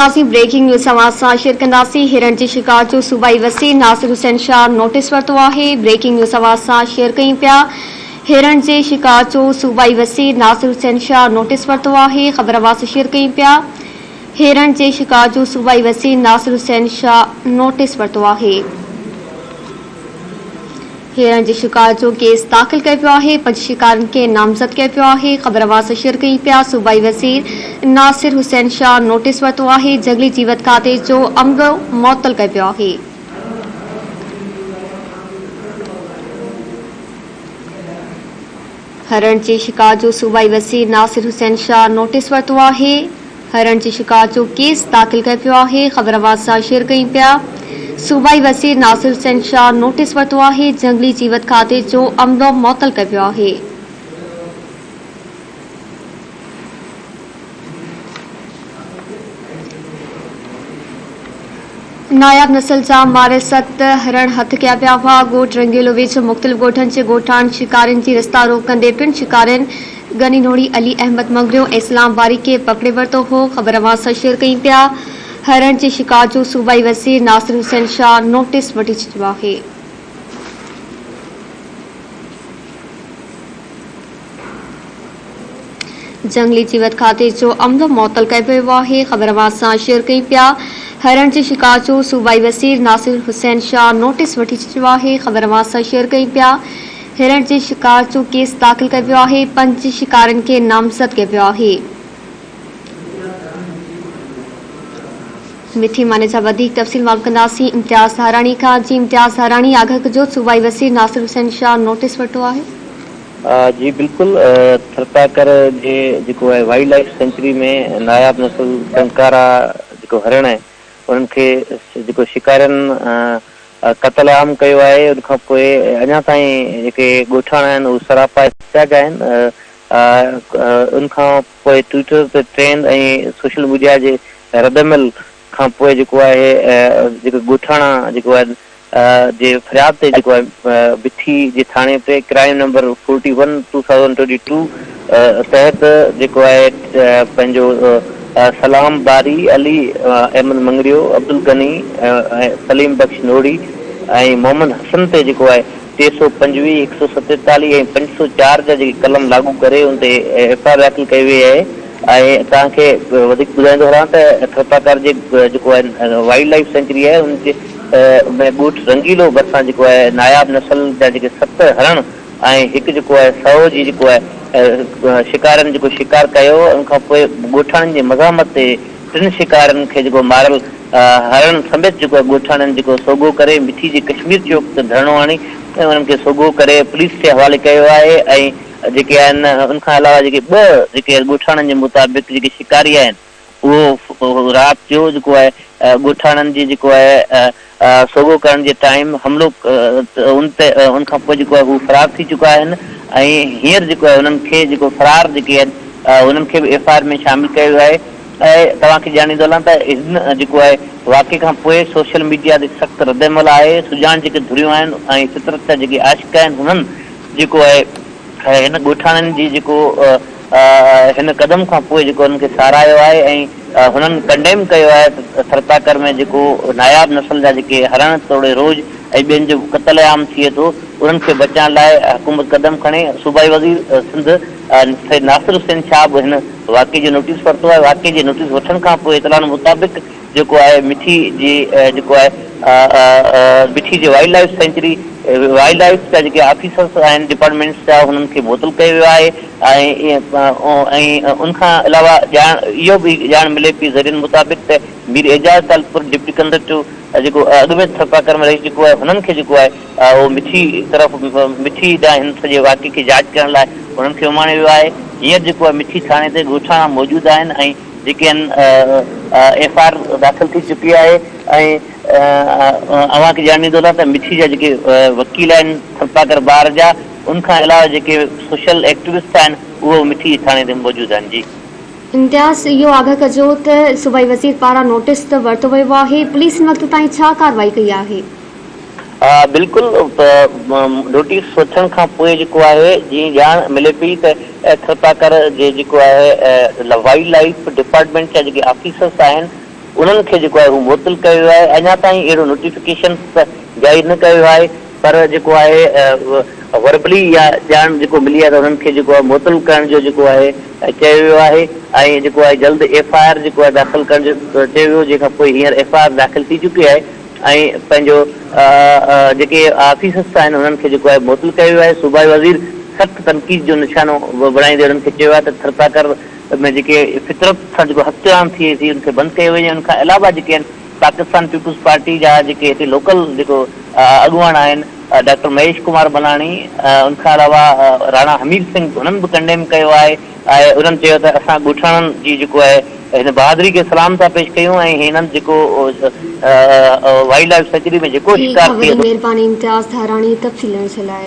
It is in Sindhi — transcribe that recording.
ڪنداسين بريڪنگ نيوز اوهان سان شيئر ڪنداسين هرڻ جي شڪار جو صوبائي وزير ناصر حسين شاهه نوٽيس ورتو آهي بريڪنگ نيوز اوهان سان شيئر ڪيون پيا هرڻ جي شڪار جو صوبائي وزير ناصر حسين شاهه نوٽيس ورتو آهي خبر اوهان سان شيئر ڪيون پيا هرڻ جي شڪار جو صوبائي وزير ناصر حسين شاهه نوٽيس ورتو آهي. هيرن جي شڪار جو ڪيس داخل ڪيو ويو آهي، پنج شڪارين کي نامزد ڪيو ويو آهي، خبر اوهان سان شيئر ڪيون پيا، صوبائي وزير ناصر حسين شاهه نوٽيس ورتو آهي، جهنگلي جيوت کاتي جو عملو معطل ڪيو ويو آهي. هرڻ جي شڪار جو صوبائي وزير ناصر حسين شاهه نوٽيس ورتو آهي، هرڻ جي شڪار جو ڪيس داخل ڪيو ويو آهي، خبر اوهان سان شيئر ڪيون پيا، صوبائي وزير ناصر حسين شاهه نوٽيس ورتو آهي، جهنگلي جيوت کاتي جو عملو معطل ڪيو ويو آهي. ناياب نسل جا ماريل ست هرڻ هٿ ڪيا ويا هئا، ڳوٺ رنگيلو ويجهو مختلف ڳوٺن جي ڳوٺاڻن شڪارين جي رستا روڪ ڪندي ٽن شڪارين غني نوڙي، علي احمد مڱريو ۽ اسلام واري کي پڪڙي ورتو هو، خبر اوهان سان شيئر ڪيون پيا، هرڻ جي شڪار جو صوبائي وزير ناصر حسين شاهه نوٽيس وٺي ڇڏيو آهي. جهنگلي جيوت کاتي جو عملو معطل ڪيو ويو آهي، خبر اوهان سان شيئر ڪيون پيا، هرڻ جي شڪار جو صوبائي وزير ناصر حسين شاهه نوٽيس وٺي ڇڏيو آهي، خبر اوهان سان شيئر ڪيون پيا، هرڻ جي شڪار جو ڪيس داخل ڪيو ويو آهي، پنج شڪارين کي نامزد ڪيو ويو آهي. مٺي ماني جا وڌيڪ تفصيل معلوم ڪنداسين امتياز ڌاراڻي کان، جي امتياز ڌاراڻي آگاهه ڪجو صوبائي وزير ناصر حسين شاهه نوٽيس ورتو آهي. جي بلڪل ٿرپاڪر جي جيڪو آهي وائلڊ لائيف سينچري ۾ ناياب نسل ٽنڪارا جيڪو هرڻ آهي انهن کي جيڪو شڪارين قتل عام ڪيو آهي ان کان پوء اڃا تائين جيڪي ڳوٺاڻا آهن اهي سراپا احتجاج آهن ان کان پوء ٽوئٽر تي ٽرينڊ ۽ سوشل ميڊيا جي ردعمل کان پوء جيڪو آهي جيڪي ڳوٺاڻا جيڪو آهن جي فرياد تي جيڪو آهي بٺي جي ٿاڻي تي crime number forty one two thousand twenty two تحت جيڪو آهي پنهنجو سلام باري، علي احمد مڱريو، عبدالغني ۽ سليم بخش نوڙي ۽ محمد حسن تي جيڪو آهي 325، 147 ۽ 504 جا جيڪي قلم لاڳو ڪري ان تي ايف I R داخل ڪئي وئي آهي ۽ توهان کي وڌيڪ ٻڌائيندو هلان ته ٿرپاڪار جي جيڪو آهي وائلڊ لائيف سينچري آهي ان جي ۾ ڳوٺ رنگيلو ڀرسان جيڪو آهي ناياب نسل جا جيڪي ست هرڻ ۽ هڪ جيڪو آهي سهو جي جيڪو آهي شڪارين جيڪو شڪار ڪيو ان کان پوء ڳوٺاڻن جي مزاحمت تي ٽن شڪارين کي جيڪو ماريل هرڻ سميت جيڪو آهي ڳوٺاڻن جيڪو سوگهو ڪري مٺي جي ڪشمير چوڪ تي ڌرڻو هڻي ۽ انهن کي سوگهو ڪري پوليس کي حوالي ڪيو آهي ۽ جيڪي آهن ان کان علاوه جيڪي ٻه جيڪي ڳوٺاڻن جي مطابق جيڪي شڪاري آهن اهو رات جو جيڪو آهي ڳوٺاڻن جي جيڪو آهي سوگهو ڪرڻ جي ٽائيم حملو ان تي ان کان پوء جيڪو آهي هو فرار ٿي چڪا آهن ۽ هينئر جيڪو آهي انهن کي جيڪو فرار جيڪي آهن انهن کي به ايف I R ۾ شامل ڪيو ويو آهي ۽ توهان کي ڄاڻيندو هلان ته هن جيڪو آهي واقعي کان پوء سوشل ميڊيا تي سخت ردعمل آهي سڄاڻ جيڪي ڌريون آهن ۽ فطرت جا جيڪي عاشق آهن انهن جيڪو آهي هن ڳوٺاڻن جي جيڪو هن قدم کان پوء جيڪو هنن کي ساراهيو آهي ۽ هنن ڪنڊيم ڪيو آهي ته ٿرپاڪر ۾ جيڪو ناياب نسل جا جيڪي هرڻ توڙي روج ۽ ٻين جو قتل عام ٿئي ٿو انهن کي بچائڻ لاء حڪومت قدم کڻي. صوبائي وزير سنڌ سيد ناصر حسين شاهه به هن واقعي جو نوٽيس ورتو آهي. واقعي جي نوٽيس وٺڻ کان پوء اطلاعن مطابق جيڪو آهي مٺي جي جيڪو آهي مٺي جي wild life sanctuary wild life جا جيڪي آفيسرس آهن ڊپارٽمينٽس جا انهن کي معطل ڪيو ويو آهي ۽ ۽ ان کان علاوه ڄاڻ اهو به ڄاڻ ملي پئي ذريعن مطابق ته مير اعجاز ٽالپر ڊپٽي ڪنڊڪٽر جيڪو اڳ ۾ ٿرپاڪر ۾ رهي چڪو آهي هنن کي جيڪو آهي اهو مٺي طرف مٺي ڏانهن هن سڄي واقعي کي جاچ ڪرڻ لاء انهن کي اماڻيو ويو آهي هينئر جيڪو آهي مٺي ٿاڻي تي ڳوٺاڻا موجود آهن ۽ جيڪي آهن ايف I R داخل ٿي چڪي آهي ۽ اوهان کي ڄاڻيندو هلان ته مٺي جا جيڪي وڪيل آهن ٿرپاڪر بار جا ان کان علاوه جيڪي سوشل ايڪٽوسٽ آهن اهو به مٺي جي ٿاڻي تي موجود آهن جي. امتياز اهو آگاهه ڪجو ته صوبائي وزير پاران نوٽيس ته ورتو ويو آهي پوليس هن وقت تائين ڇا ڪارروائي ڪئي آهي؟ بلڪل نوٽيس وٺڻ کان پوء جيڪو آهي جيئن ڄاڻ ملي پئي ته ٿرپاڪر جي جيڪو آهي وائلڊ لائيف ڊپارٽمينٽ جا جيڪي آفيسرس آهن انهن کي جيڪو آهي هو معطل ڪيو ويو آهي اڃا تائين اهڙو نوٽيفڪيشن ته جاري نه ڪيو ويو آهي پر جيڪو آهي وربلي اها ڄاڻ جيڪو ملي آهي ته انهن کي جيڪو آهي معطل ڪرڻ جو جيڪو آهي چيو ويو آهي ۽ جيڪو آهي جلد ايف I R جيڪو آهي داخل ڪرڻ جو چيو ويو جنهن کان پوء هينئر ايف I R داخل ٿي چڪي آهي ۽ پنهنجو جيڪي آفيسرس آهن انهن کي جيڪو آهي معطل ڪيو ويو آهي صوبائي وزير سخت تنقيد جو نشانو بڻائيندي انهن کي چيو آهي ته ٿرپاڪر ۾ جيڪي فطرت سان جيڪو هٿ ٿئي ٿي ان کي بند ڪيو وڃي ان کان علاوه جيڪي آهن پاڪستان پيپلز پارٽي جا جيڪي هتي لوڪل جيڪو اڳواڻ آهن ڊاڪٽر مهيش ڪمار بلاڻي ان کان علاوه راڻا حمير سنگهه انهن به ڪنڊيم ڪيو آهي ۽ انهن چيو ته اسان ڳوٺاڻن جي جيڪو آهي هن بهادري کي سلام ٿا پيش ڪيون ۽ هنن جيڪو وائلڊ لائف سينچري ۾ جيڪو ٺيڪ شڪار آ ٿئي وڏي ٿو. مهرباني امتياز ڌاراڻي تفصيل ڏيڻ جي لاء.